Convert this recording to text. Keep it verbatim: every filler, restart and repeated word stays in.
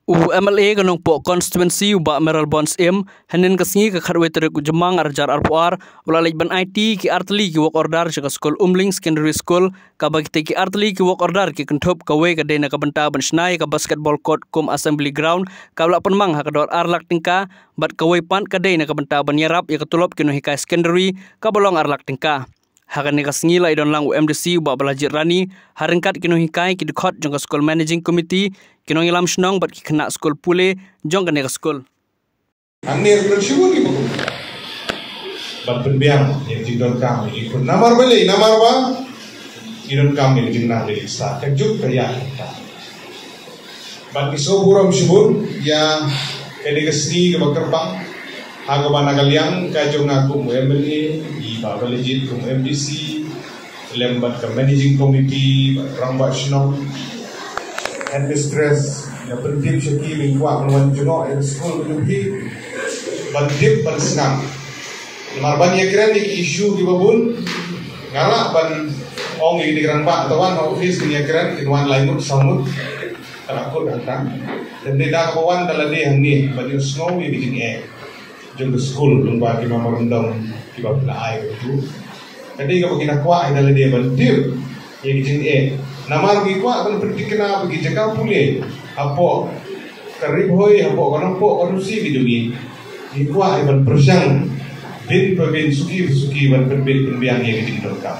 U M L A ka Nongpoh Constituency, u Bah Mayralborn Syiem, hynnin ka sngi ka khatwei tarik u Jymmang arhajar arphew ar, u la leit ban aiti ki artylli ki work order sha ka skul Umling Secondary School, kaba kitei ki artylli ki work order ki kynthup, kawei ka dei na ka bynta ban shna ïa ka basketball court kum assembly ground, kaba la pynmang ha ka dor ar lak tyngka, bad kawei pat ka dei na ka bynta ban ïarap ïa ka tulop ki nonghikai secondary, kaba long ar lak tyngka. Ha kane ka sngi la ïadon lang u M D C u Bah Balajied Rani, ha ryngkat ki nonghikai, ki dkhot jong ka skul, managing committee, ki nongïalam shnong bad ki khynnah skul pule jong kane ka skul. Hangne ruh shibun ki bakum ban pynbiang ïa ka jingdonkam ïa ki khun. Namar balei? Namar ba ngi donkam ïa ka jingnang ïa ka jingstad. Ka juk ka ïa ka. Bad ngi sngewburom shibun ïa kane ka sngi kaba kyrpang, ha kaba na ka liang ka jong nga kum u M L A, i Bah Balajied kum M D C, lem bad ka managing committee, bad rangbah shnong, headmistress, ïa pyntip sha ki ba ngi kwah ban wan jngoh ïa ka skul ka jong phi, ban tip ban sngap. Namar ban ïakren ïa ki issue kiba bun, nga lah ban ong ïa ki rangbah, to wan ha office kin ïakren, kin wan lai ngut saw ngut. Ka la kut hangta. Te ynda kaba wan da lade hangne ban ïohsngew ïa ki jingeh jong ka skul, lyngba ki memorandum kiba phi la ai. Ka dei kaba ngi kwah ïa da lade ban tip ïa ki jingeh. Namar ngi kwah ban pynthikna ba ki jaka pule hapoh ka Ri Bhoi, hapoh ka Nongpoh, ka Nongsi, ki jong ngi, ngi kwah ïa ban pyrshang bun pa bun, suki pa suki ban pynbit pynbiang ïa ki jingdonkam.